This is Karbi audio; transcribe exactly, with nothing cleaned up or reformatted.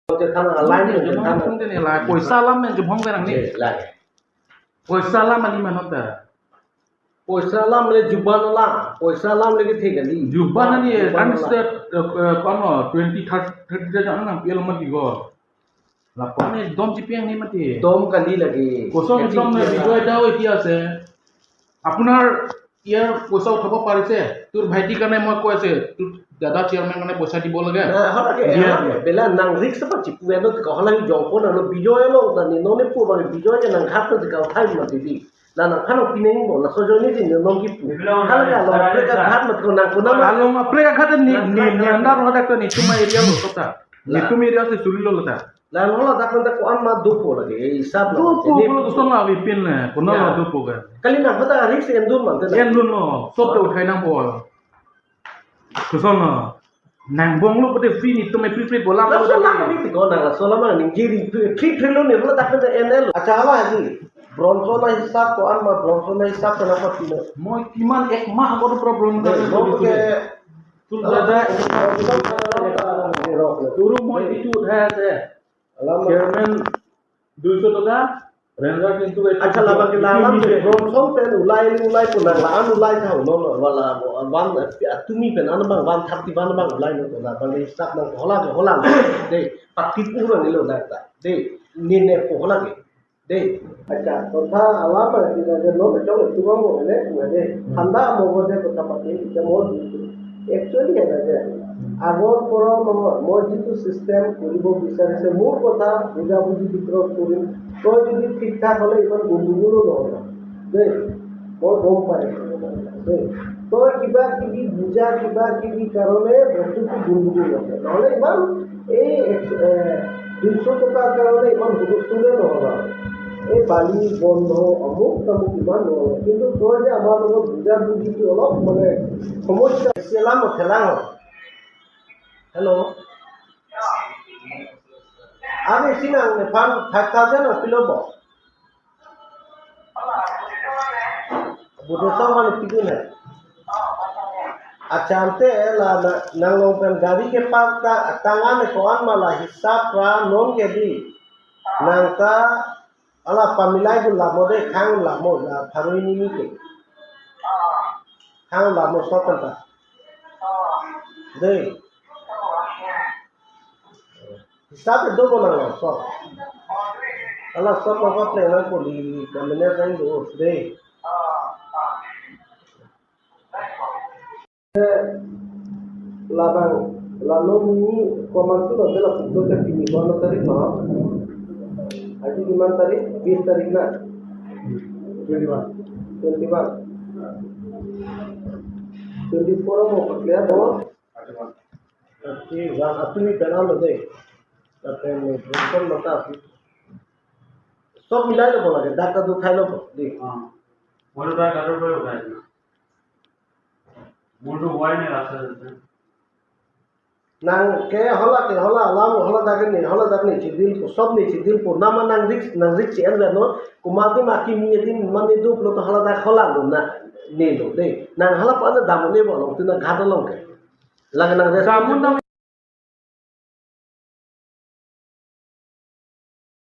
Poisa alam men jubhong kerang ni. Poisa alam ani manot ta. Poisa alam le juban la, poisa alam le kethe kali. Juban ani kan state kono twenty thirty thirty jang nang P L mati go. Lapu ani dom chipiang ni mati. Dom kali lagi. Kosong dom na Bijoy Dao etiya ase. আপোনাৰ ইয়াৰ পইচা উঠাব পাৰিছে? তোৰ ভাইটিৰ কাৰণে মই কৈ আছে, তোৰ দাদা চেয়াৰমেন কাৰণে পইচা দিব লাগে। না, হয় লাগে, দিয়া, হয় লাগে। দিয়া। বেলা নাং ৰিক্স পাচ্ছি, পুয়া no tika holang jongko na lo Bijoy lo tani, none pu bang Bijoy ke nang ghat na tika uthai ma tidi. Na nang phano pineng bo, na sojoni din nong ki pu. Bijoy lo. Hala ka lo, sarari preka sa. Ghat mat ko nang ko na ma. Along preka ghat ni, ni, ni andar hodak ni tuma area lo kota. Ni tuma area se suri lo lata. Lalu hala dak nang ko-an ma dopo lagi, eh, hisap lo. Dopo, ini pulo kosong la bipin le, kono la dopo ke. Kali nang kota rik se endun man te na. Endun lo, sob te uthai nang bol. Kosong lo. Nang bong lo kote free ni tuma free free bola. La lo sola tadi. Kami ti ko nang la sola ma ning jiri free free lo ni lo dak nang N L. Acha hala di. Bronson na hisap ko-an ma bronson na hisap ko na pati lo. Moi kiman ek mah ko problem ka. Lo ke Tul dada, turu moi itu uthai ase. Alam. Chairman দুইশ টকা, ranger কিন্তু আচ্ছা, labang ke lalam ke Bronson pen ulai ulai pun nang la-an ulai tha uno no wala wan atumi pen an bang one thirty one bang ulai no to labang ke hisap nang hola ke hola de pati pura ni lo dak ta de ni ne po hola ke. Dei, acha, kontha alam ma, di na je no bechong itu bang mo, ne, ne, ne. Thanda mo bo de kotha pati, je mo di. Actually, ya na je. আগৰ পৰা মই, মই যিটো চিষ্টেম কৰিব বিচাৰিছে, মোৰ কথা বুজাবুজি ভিতৰত কৰিম। তই যদি ঠিক ঠাক হ'লে ইমান গণ্ডগোলো নহ'ব। দেই, মই গম পাইছোঁ। দেই, তই কিবা কিবি বুজা, কিবা কিবি কাৰণে বস্তুটো গণ্ডগোল হ'ব। নহ'লে ইমান এই এক-, এ, দুইশ টকাৰ কাৰণে ইমান হুলস্থুলে নহ'ল আৰু। এই বালি বন্ধ, অমুক তমুক ইমান নহ'ল। কিন্তু তই যে আমাৰ লগত বুজাবুজিটো অলপ মানে সমস্যা। Sialam o thelang o. Hello. Ani sinang ne pan five thousand o kilo bo. Budo tong mane pidun hai. Acha ante la na, nang long pen gari ke park ta tangan ko-an ma la hisap ra non ke di. Nang ta ala pamilai dun la mo de khang la mo la pharui ni ni ke. Khang la mo sotan ta. De. Hisap do bo nang lo so. Ala so ko ko ple nang ko di ka mene nang do de. Labang lalo ni komantu lo de la pukto ke pini ko ano tarik no. Aji kiman tarik? Bis tarik na. Twenty one. Twenty one. Twenty four mo clear bo. Thirty one. Thirty one, apni penang lo de. Tapi ni, bukan mata apni. Sob milai lo bo lagi, data tu khai lo bo, di. हाँ। Molu ta karo karo khai na. Molu wai ne rasa jate. Nang ke hola ke hola alam hola dak ni, hola dak ni chidil ko, sob ni chidil ko, nama nang rik, nang rik chi en no, kuma tu ma kimi din mani dup lo to hola dak hola lo na, ne lo de. Nang hala pa na dam ne bo lo, tu na ghat lo ke. Lang nang res- Damun nang